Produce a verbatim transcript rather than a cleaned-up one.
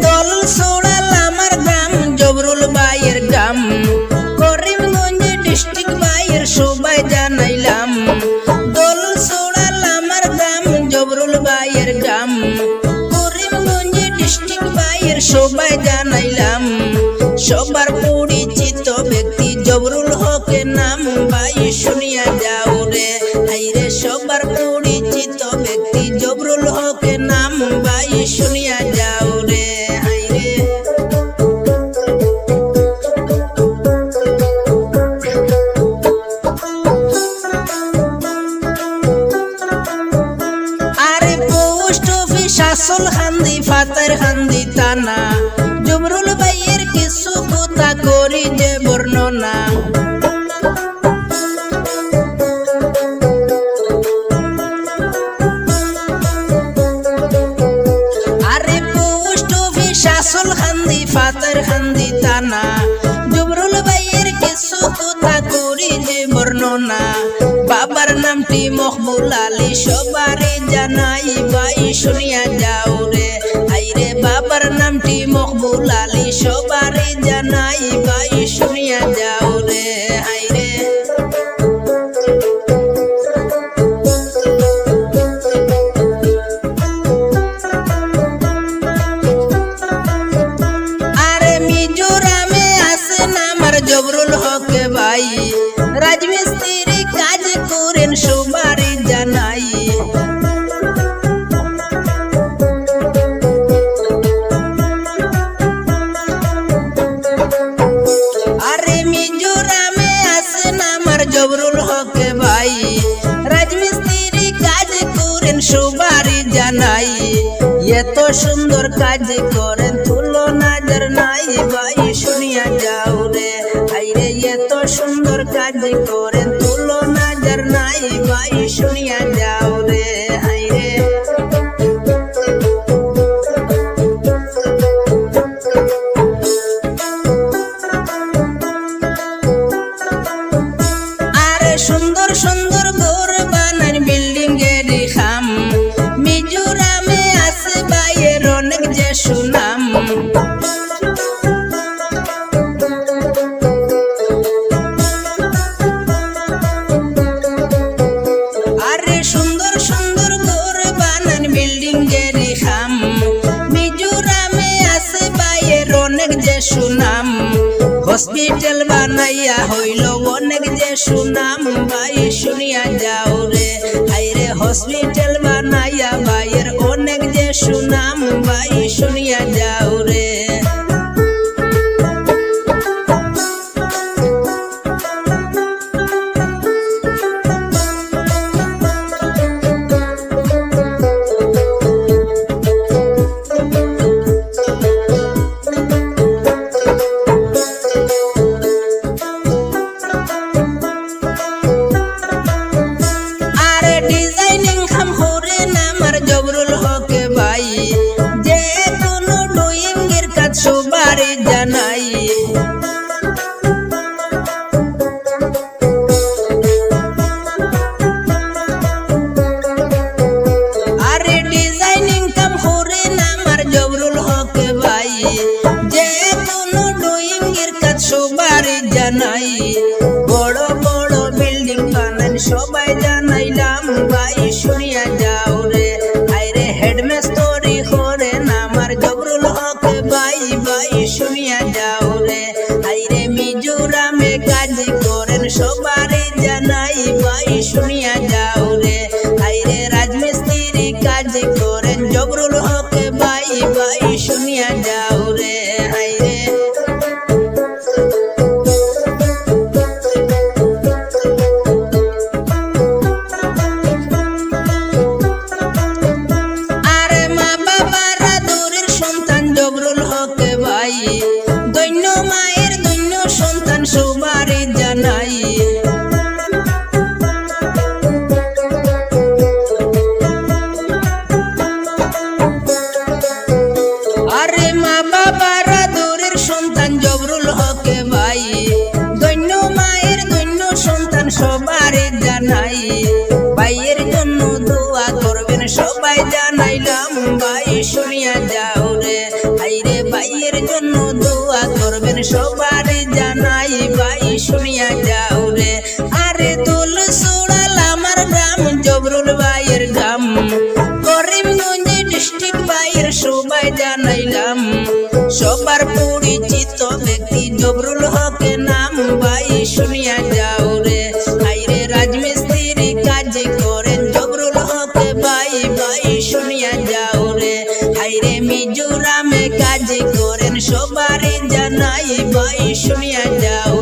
দল সুড়াল আমার গ্রাম, জবরুল ভাইয়ের গ্রাম। করিমগঞ্জ ডিস্ট্রিক্ট ভাইয়ের সবাই জানাইলাম। দল সুড়াল আমার গ্রাম, জবরুল ভাইয়ের গ্রাম। করিমগঞ্জ ডিস্ট্রিক্ট ভাইয়ের সবাই জানাইলাম। সবার পরিচিত ব্যক্তি জবরুল হকের নাম, ভাই শুনিয়া যাও রে। হায়রে, সবার পরিচিত ব্যক্তি জবরুল হকের নাম, ভাই শুনিয়া যাও রে। হায়রে। আরে পোস্ট অফিস, আসল কান্দি, ফাতের কান্দি থানা, জবরুল ভাইয়ের কিছু কথা করি যে বর্ণনা। আরে পোস্ট অফিস, আসল কান্দি, ফাতের কান্দি থানা, জবরুল ভাইয়ের কিছু কথা করি যে বর্ণনা। বাবার নামটি মকবুল আলী, সবারই জানাই ভাই শুনিয়া যাও রে। হায়রে, বাবার নামটি মকবুল আলী, সবারই জানাই ভাই শুনিয়া যাও রে। হায়রে। আরে মিজোরামে আছেন আমার জবরুল হক ভাই, রাজমিস্ত্রি কাজ করেন সবারই জানাই। আরে মিজোরামে আছেন আমার জবরুল হক ভাই, রাজমিস্ত্রি কাজ করেন সবারই জানাই। এত সুন্দর কাজ করেন, তুলনা যার নাই ভাই শুনিয়া যাও রে। হায়রে, এত সুন্দর কাজ করেন, তুলনা যার নাই ভাই শুনিয়া যাও রে। হায়রে। আরে সুন্দর সুন্দর ঘর বানান, বিল্ডিং এরই কাম। মিজোরামে আছে ভাইয়ের অনেক যে সুনাম। আরে সুন্দর সুন্দর ঘর বানান, বিল্ডিং এরই কাম। মিজোরামে আছে ভাইয়ের অনেক যে সুনাম। হসপিটাল বানাইয়া হইল অনেক যে সুনাম, ভাই শুনিয়া যাও রে। হায়রে, হসপিটাল বানাইয়া ভাইয়ের অনেক যে সুনাম, ভাই শুনিয়া যাও রে। আরে ডিজাইনিং কাম করেন আমার জবরুল হক ভাই, যে কোনো ড্রয়িং এর কাজ সবারই জানাই। আরে ডিজাইনিং কাম করেন আমার জবরুল হক ভাই, যে কোনো ড্রয়িং এর কাজ সবারই জানাই। বড় বড় বিল্ডিং বানান, সবাই জানাইলাম ভাই শুনিয়া যাও রে। হায়রে, হেডমিস্ত্রি করেন আমার জবরুল হক ভাই, ভাই শুনিয়া যাও রে। হায়রে, মিজোরামে কাজ করেন, সবারই জানাই ভাই শুনিয়া যাও রে। হায়রে, রাজমিস্ত্রি কাজ করেন জবরুল হক ভাই, ভাই শুনিয়া যাও রে। হায়রে। আরে মা বাবার আদরের সন্তান জবরুল হক ভাই, সবারই জানাই ভাই শুনিয়া যাও রে। আরে তুলসুড়াল আমার গ্রাম, জবরুল ভাইয়ের গ্রাম। করিমগঞ্জ ডিস্ট্রিক্ট ভাইয়ের সবাই জানাইলাম। সবার পরিচিত ব্যক্তি জবরুল হকের নাম, ভাই শুনিয়া যাও রে। হাইরে রাজমিস্ত্রি কাজ করেন জবরুল হক ভাই, ভাই শুনিয়া যাও রে। হাইরে মিজোরামে কাজ করেন, সবারই জানাই ভাই শুনিয়া যাও।